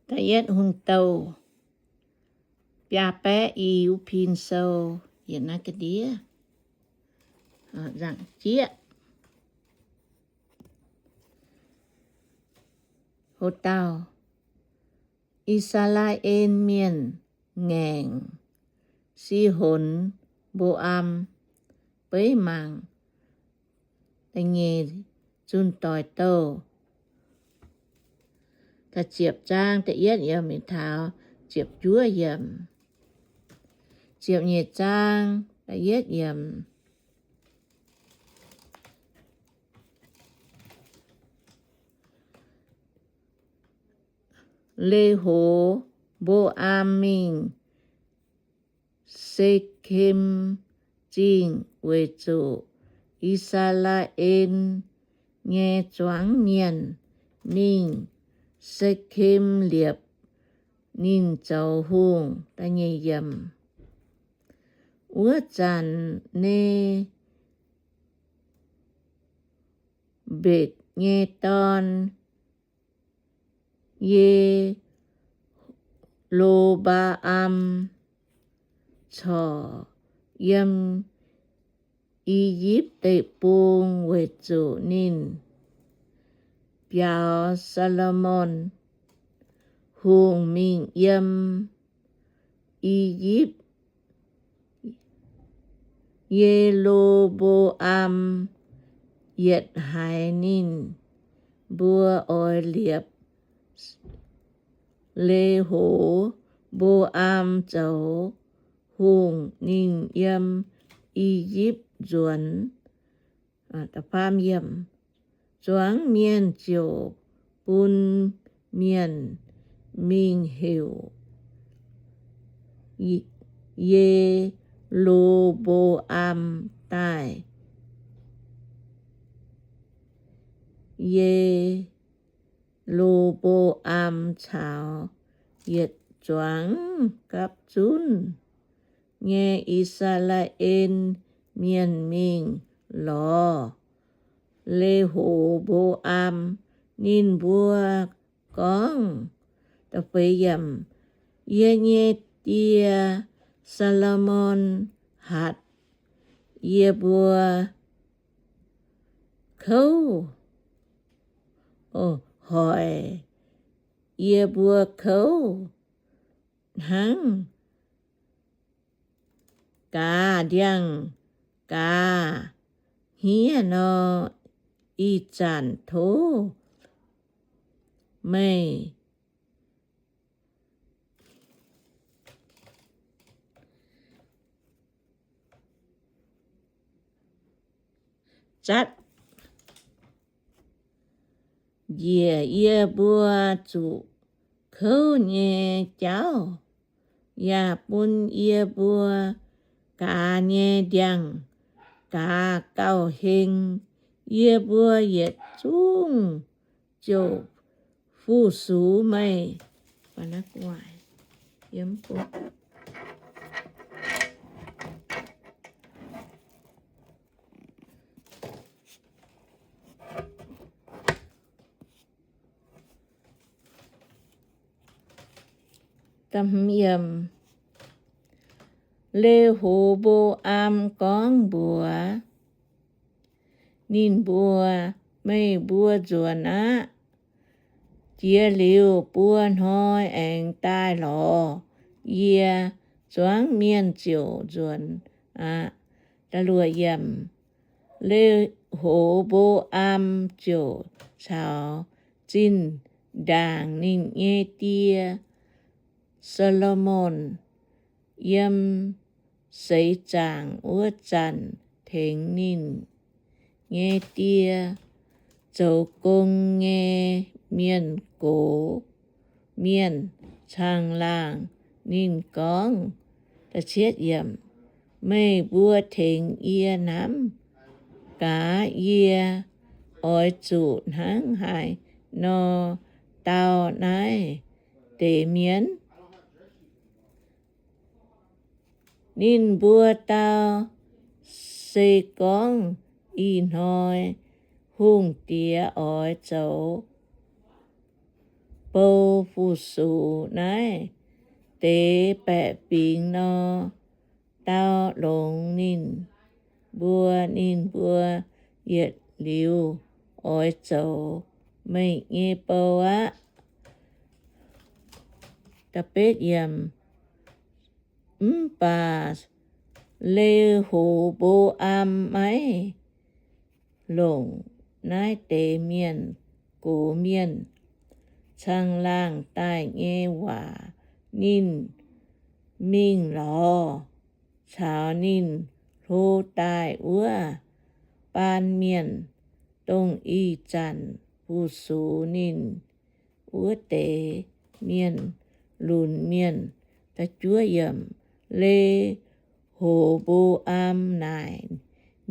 Da'yietv Hungh Douh biaa baeqv i uv pin sou, yietc naaiv ga'ndiev, nzaangc jieqv. Ho dauh, I^saa^laa^en Mienh ngaengc Si^hon, Mbo^am, beiv mangc da'nyeic zunh doic douh. Ziepc zaang da'yietv yiemc mingh taux ziepc juov yiemc. Ziepc nyeic zaang da'yietv yiemc. Le^hox^mbo^am mingh Se^kem Zingh weic zuqc I^saa^laa^en nyei zuangx mienh mingh Se^kem liepc ninh zoux hungh. Wuov zanc Ne^mbetc nyei dorn, Ye^lo^mbaa^am, corc yiem I^yipv Deic-Bung weic zuqc ninh biaux Saa^lo^morn Hungh mingh yiem I^yipv. Ye^lo^mbo^am yietc haiz ninh mbuo oix liepc Le^hox^mbo^am zoux hungh, ninh yiem I^yipv nzuonx. Zuangx mienh ziouc bun mienh mingh heuc Ye^lo^mbo^am daaih. Ye^lo^mbo^am caux yietc zuangx gapv zunv nyei I^saa^laa^en Mienh mingh lorz Le^hox^mbo^am. Ninh mbuo gorngv, Yie nyei die, Saa^lo^morn, hatc yie mbuo kouv, hoic yie mbuo kouv hnangv gaax ndiangx-gaaz hniev nor. Ih zanc tov meih zatv njiec yie mbuo zuqc kouv nyei jauv, yaac bun yie mbuo gaax nyei ndiangx-gaaz gauh heng. Yie mbuo yietc zungv ziouc fu-sux meih. Le^hox^mbo^am gorngv mbuox ninh mbuo, Meih mbuo nzuonx aqv. Jiex liuz buo hnoi aengx daaih lorz yie. Zuangx mienh ziouc nzuonx aqv. Le^hox^mbo^am ziouc caux zinh ndaangc ninh nyei die, Saa^lo^morn, yiem seix zaangc wuov zanc tengx ninh nyei die zoux gong nyei mienh gox mienh caangh laangh. Ninh gorngv, Meih mbuo tengx yie hnamv gaax, yie oix zuqc hnangv haaix nor dau naaiv deix mienh? Ninh mbuo dau, Se gorngv ih hnoi hungh diex oix zoux bou fu-sux naaiv deix baeqc fingx nor, dau longx ninh mbuo. Ninh mbuo yietc liuz oix zoux meih nyei bou aqv. Mv baac Le^ho^mbo^am maiv longc naaiv deix mienh gox mienh caangh laangh daaih nyei waac. Ninh mingh lorz caux ninh hlo daaih wuov baan mienh, dongh ih zanc fu-sux ninh wuov deix mienh lunx mienh. Le^ho^mbo^am naaic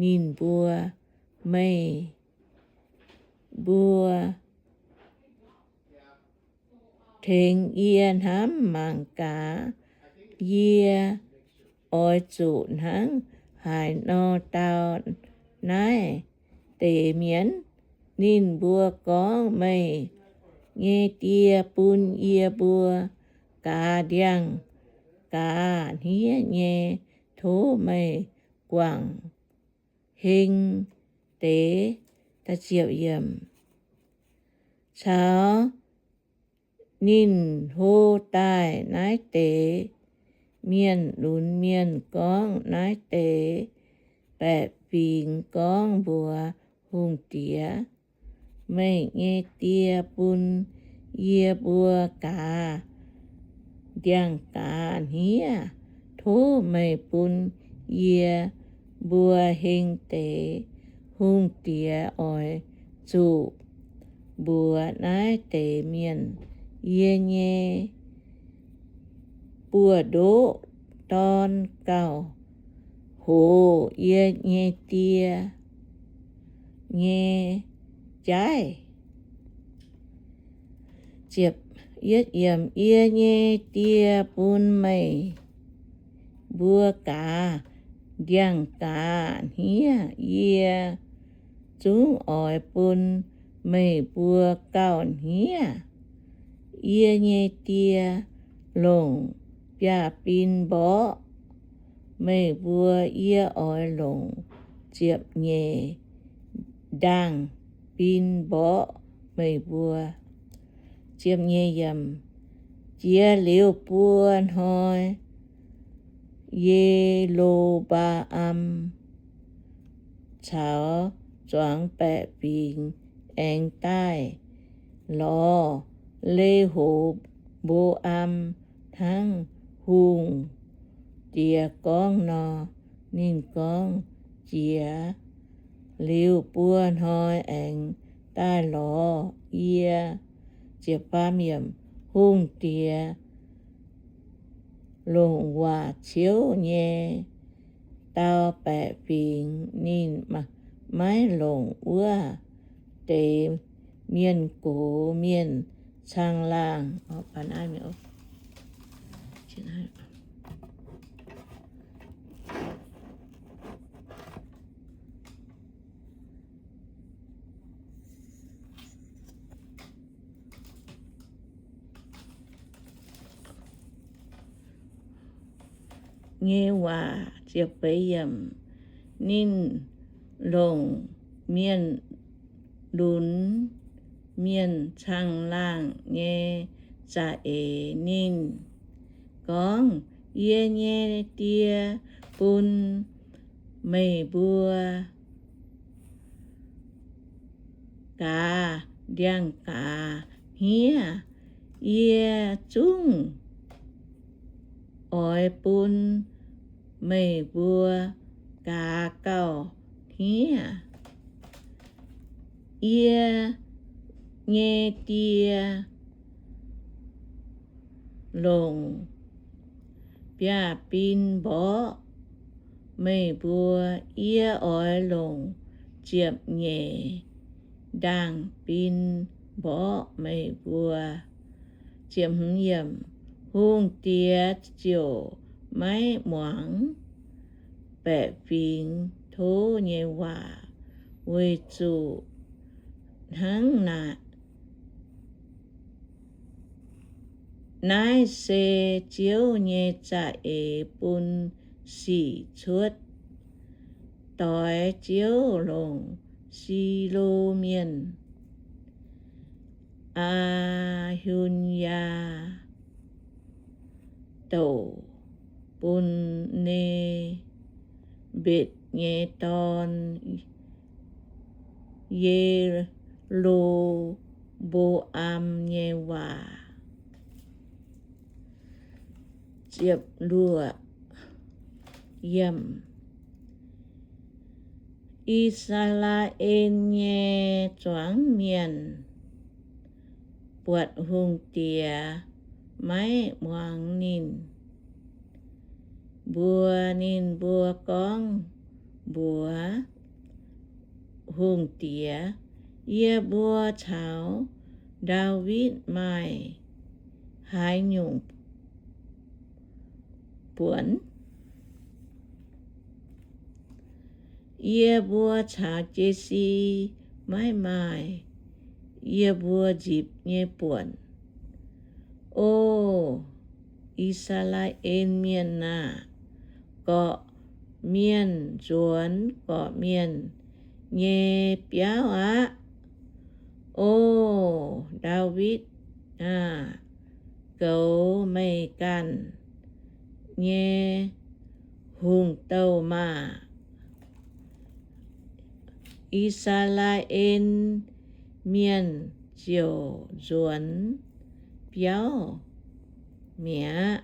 ninh mbuo, Meih mbuo tengx yie hnamv mangc gaax, yie oix zuqc hnangv haaix nor dau naaiv deix mienh? Ninh mbuo gorngv, Meih nyei die bun yie mbuo gaax ndiangx-gaaz hniev nyei. Tov meih guangc heng deix. Caux ninh hlo daaih naaiv deix mienh lunx mienh gorngv naaiv deix baeqc fingx gorngv mbuox hungh diex, Meih nyei die bun yie mbuo gaax ndiangx-gaaz hniev. Tov meih bun yie mbuo heng deix. Hungh diex oix zuqc mbuox naaiv deix mienh, Yie nyei buoz-ndoqv dorn gauh hoz yie nyei die nyei jaiv. Yie nyei die bun meih mbuo gaax ndiangx-gaaz hniev. Yie zungv oix bun meih mbuo gauh hniev. Yie nyei die longc biaav-bin mborqv meih mbuo. Yie oix longc ziepc nyeic ndaangh-bin mborqv meih mbuo. Jiex liuz buo hnoi, Ye^lo^mbaa^am caux zuangx baeqc fingx aengx daaih lorz Le^ho^mbo^am hnangv hungh diex gorngv nor. Ninh gorngv, Jiex liuz buo hnoi aengx daaih lorz yie. Hungh diex longc waac ciouv nyei dau baeqc fingx. Ninh maiv longc wuov deix mienh gox mienh caangh-laangh nyei waac. Ninh longc mienh lunx mienh caangh-laangh nyei za'eix. Ninh gorngv, Yie nyei die bun meih mbuo gaax ndiangx-gaaz hniev. Yie zungv oix bun meih mbuo gaax gauh hniev. Yie nyei die longc biaav-bin mborqv meih mbuo. Yie oix longc ziepc nyeic ndaangh-bin mborqv meih mbuo. Hungh diex ziouc maiv muangx baeqc fingx tov nyei waac, weic zuqc hnangv naaic Naaiv se Ziouv nyei za'eix bun sic cuotv doix, Ziouv longc Silo Mienh, Aa^hun^yaa, douc bun Ne^mbetc nyei dorn, Ye^lo^mbo^am, nyei waac. I^saa^laa^en nyei zuangx mienh buatc hungh diex maiv muangx ninh mbuox ninh mbuo gorngv mbuox hungh diex, Yie mbuo caux Ndaawitv maaih haaix nyungc buonc? Yie mbuo caux Jesi maiv maaih yie mbuo nzipc nyei buonc. O I^saa^laa^en Mienh aah! Gorqv mienh nzuonx gorqv mienh nyei biauv aqv. O Ndaawitv aah! Goux meih ganh nyei hungh douh maah! I^saa^laa^en Mienh ziouc nzuonx biauv mi'aqv.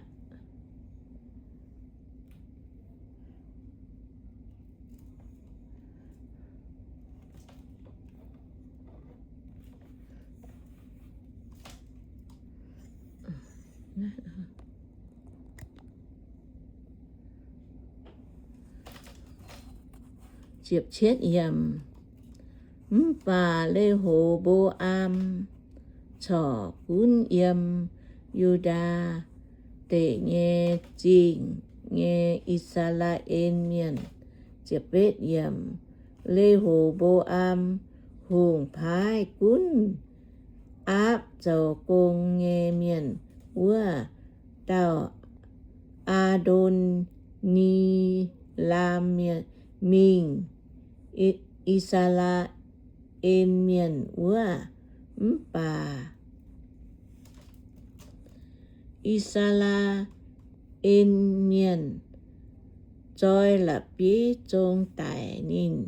Mv baac Le^ho^mbo^am corc gunv yiem Yu^ndaa Deic nyei Zingh nyei I^saa^laa^en Mienh. Le^ho^mbo^am Hungh paaiv gunv aapv zoux gong nyei mienh wuov dauh Aa^ndo^ni^lam mingh I^saa^laa^en Mienh wuov. Mv baac I^saa^laa^en Mienh zoi la'bieiv zong daic ninh.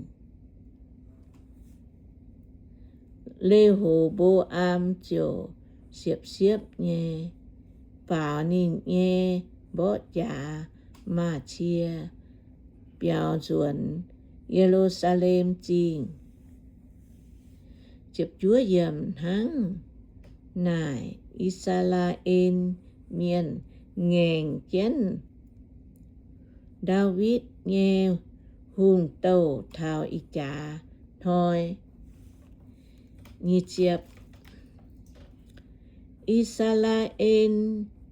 Le^ho^mbo^am ziouc siepv-siepv nyei faaux ninh nyei mborqv jaax maaz-cie biaux nzuonx Ye^lu^saa^lem Zingh. Hnangv naaic, I^saa^laa^en Mienh ngaengc jienv Ndaawitv nyei hungh douh taux ih jaax hnoi. I^saa^laa^en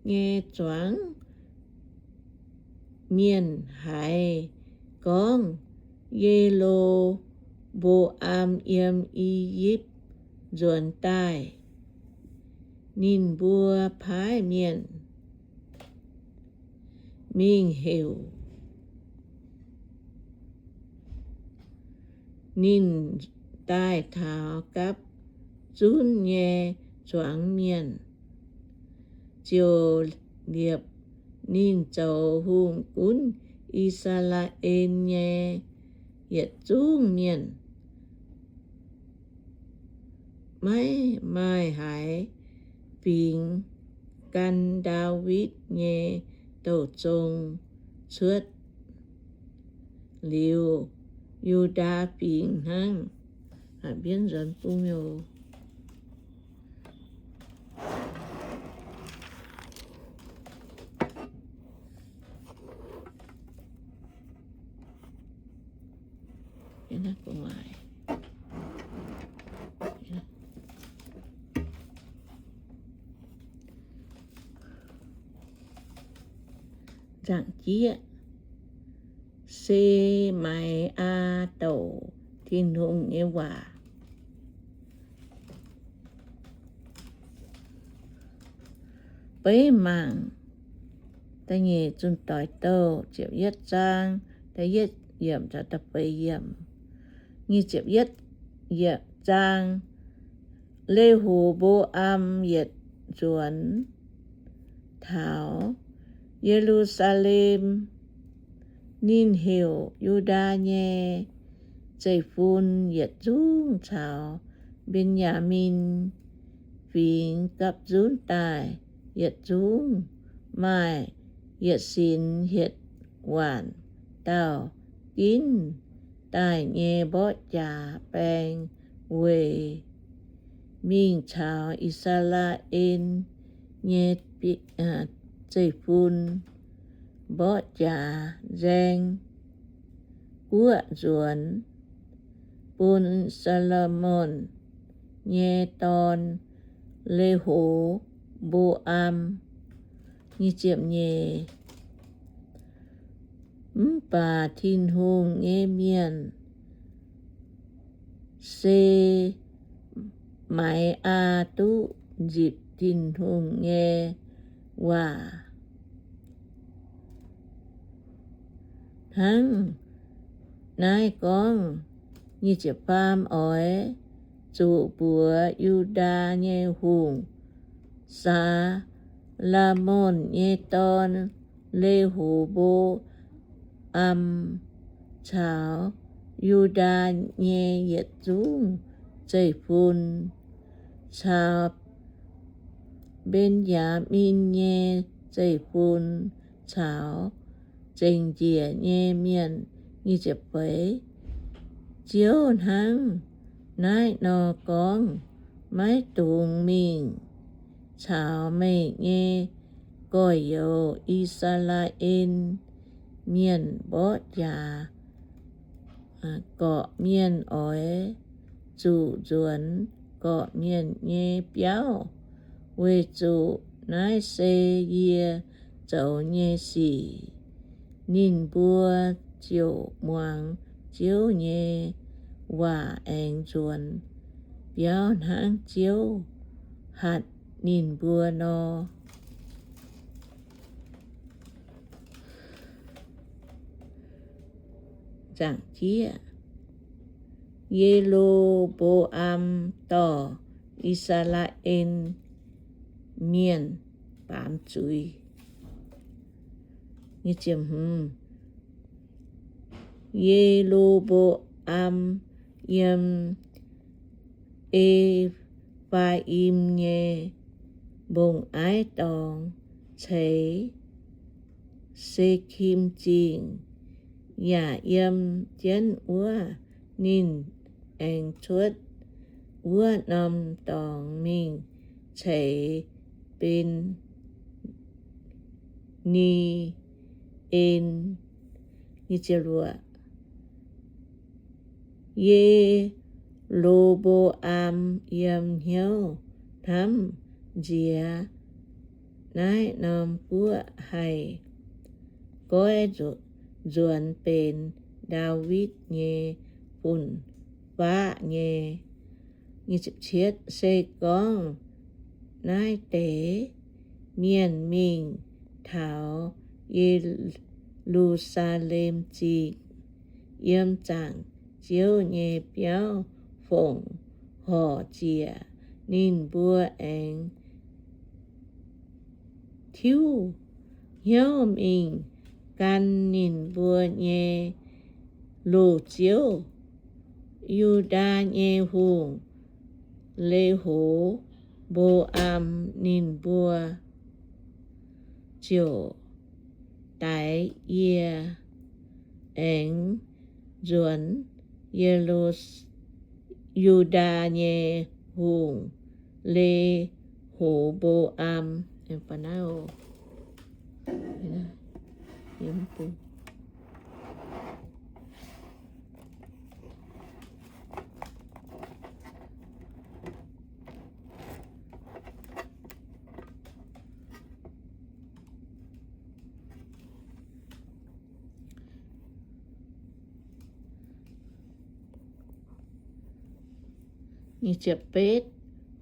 nyei zuangx mienh haiz gorngv Ye^lo^mbo^am yiem I^yipv nzuonx daaih, ninh mbuo paaiv mienh mingh heuc ninh daaih taux gapv zunv nyei zuangx mienh. Ziouc liepc ninh zoux hungh gunv I^saa^laa^en nyei yietc zungv mienh. Maiv maaih haaix fingx gan Ndaawitv nyei douh zong cuotv liuz Yu^ndaa Fingx hnangv. Nzaangc jieqv, Semai^aa douc Tin-Hungh nyei waac. Beiv mangc da'nyeic Zunh Doic Douh ziepc yietv zaang, da'yietv yiemc caux da'feix yiemc. Nyic ziepc yietv yiemc zaang, Le^ho^mbo^am yietc nzuonx taux Ye^lu^saa^lem. Ninh heuc Yu^ndaa nyei zeiv-fun yietc zungv caux Mben^yaa^min Fingx gapv nzunv daaih yietc zungv maaih yietc sinx hietc waanc dauh ginv daaih nyei mborqv jaax baeng weic mingh caux I^saa^laa^en nyei zeiv-fun mborqv jaax nzaeng guoqv nzuonx, bun Saa^lo^morn nyei dorn, Le^ho^mbo^am. Mv baac Tin-Hungh nyei mienh, Se^mai^aa, duqv nzipc Tin-Hungh nyei waac hnangv naaiv gorngv, Oix zuqc mbuox Yu^ndaa nyei hungh, Saa^lo^morn nyei dorn, Le^ho^mbo^am, caux Yu^ndaa nyei yietc zungv zeiv-fun, caux Mben^yaa^min nyei zeiv-fun, caux zengc njiec nyei mienh. Ziouv hnangv naaiv nor gorngv, Maiv dungx mingh caux meih nyei gorx-youz, I^saa^laa^en Mienh, mborqv jaax. Gorqv-mienh oix zuqc nzuonx gorqv-mienh nyei biauv, weic zuqc naaiv se yie zoux nyei sic. Ninh mbuo ziouc muangx Ziouv nyei waac aengx nzuonx biauv hnangv Ziouv hatc ninh mbuo nor. Ye^lo^mbo^am dorh I^saa^laa^en Mienh baamz zuiz. Ye^lo^mbo^am yiem E^faa^im nyei mbong-aiv dorngx ceix Se^kim Zingh, yaac yiem jienv wuov ninh aengx cuotv wuov norm dorngx mingh ceix Ben^ni^en. Ye^lo^mbo^am yiem hnyouv hnamv nziex naaiv norm guoqv haih goiv nzuonx benx Ndaawitv nyei fun-faqv nyei. Se gorngv naaiv deix mienh mingh taux Ye^lu^saa^lem Zingh, yiem zaangc Ziouv nyei biauv fongc horc ziec, ninh mbuo aengx tiuv hnyouv mingh gan ninh mbuo nyei loz-ziouv, Yu^ndaa nyei hungh, Le^ho^mbo^am. Ninh mbuo ziouc daix yie aengx nzuonx Ye^lu, Yu^ndaa nyei hungh, Le^ho^mbo^am.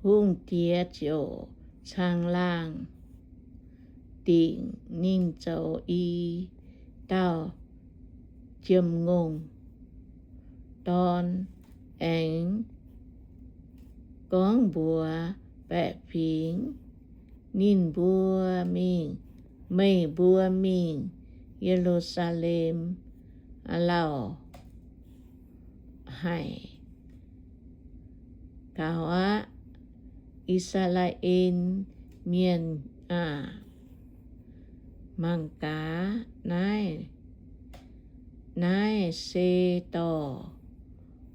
Hungh diex ziouc caangh laangh dingc ninh zoux i dauh jiem-ngongh dorn, aengx gorngv mbuox baeqc fingx ninh mbuo mingh, Meih mbuo mingh Ye^lu^saa^lem lauh haic gaux aqv. I^saa^laa^en Mienh aah! Mangc gaax, naaiv, naaiv se dorh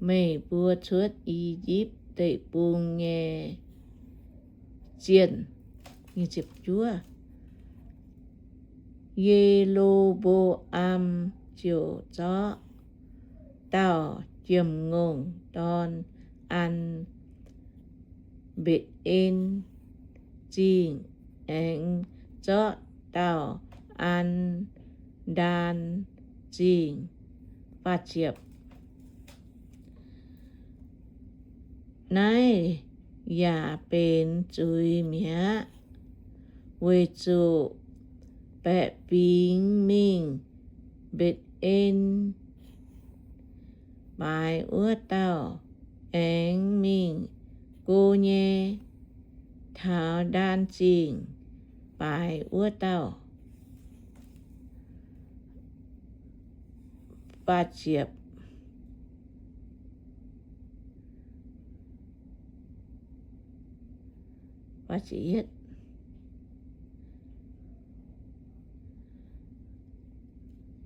meih mbuo cuotv I^yipv Deic-Bung nyei zienh. Ye^lo^mbo^am ziouc zorqv dauh jiem-ngongh dorn an Mbetc^en Zingh, aengx zorqv dauh an Ndaan Zingh. Naaiv yaac benx zuiz mi'aqv, weic zuqc baeqc fingx mingh Mbetc^en baaix wuov dauh aengx mingh go nyei taux Ndaan Zingh baaix wuov dauh.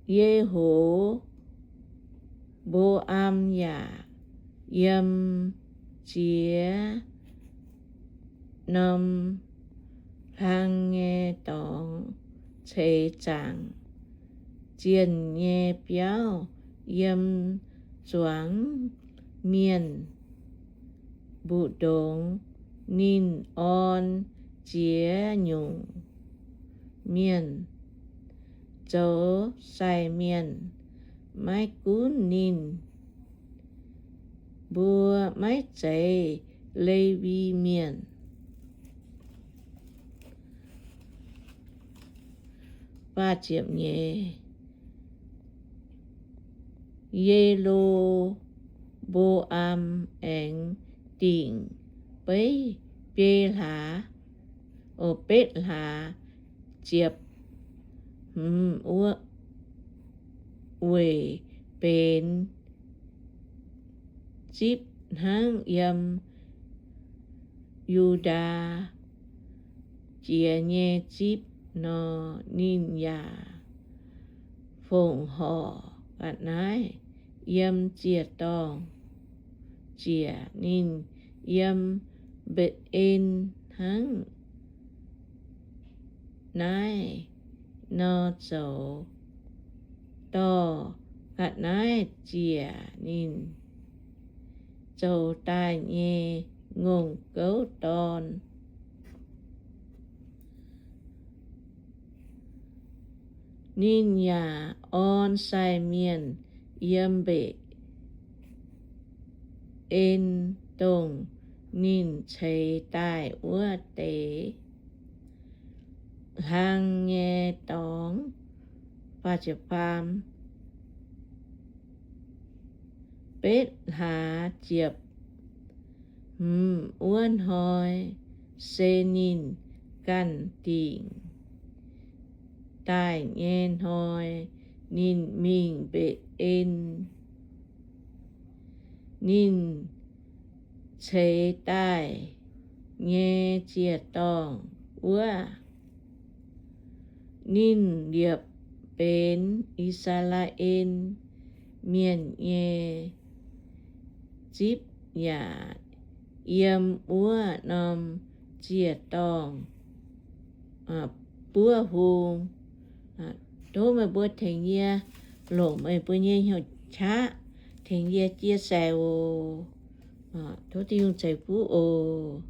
Ye^lo^mbo^am yaac yiem ziex norm hlang nyei dorngx ceix zaangc zienh nyei biauv yiem zuangx mienh mbu'ndongx. Ninh orn ziex nyungc mienh zoux sai mienh. Maiv gunv ninh mbuo maiv zeiz Lewi Mienh. Ye^lo^mbo^am aengx dingc beiv biei hlaax, betv hlaax ziepc hmz wuov weic benx zipv hnangv yiem Yu^ndaa Jiex nyei zipv nor. Ninh yaac fongc horc ga'naaiv yiem ziec-dorngh ziec. Ninh yiem Mbetc^en hnangv naaiv nor zoux, dorh ga'naaiv ziec ninh zoux daaih nyei ngongh gouv dorn. Ninh yaac orn sai mienh yiem Mbetc^en, dongh ninh ceix daaih wuov deix hlang nyei dorngx. Betv hlaax ziepc hmz wuov hnoi, se ninh ganh dingc daaih nyei hnoi, ninh mingh Mbetc^en. Ninh ceix daaih nyei ziec-dorngh wuov, ninh liepc benx I^saa^laa^en Mienh nyei zipv yaac yiem wuov norm ziec-dorngh buov hung. Tov meih mbuo tengx yie longc meih mbuo nyei hnyouv qaqv tengx yie chia sẻ oc. Tov Tin-Hungh ceix fuqv oc.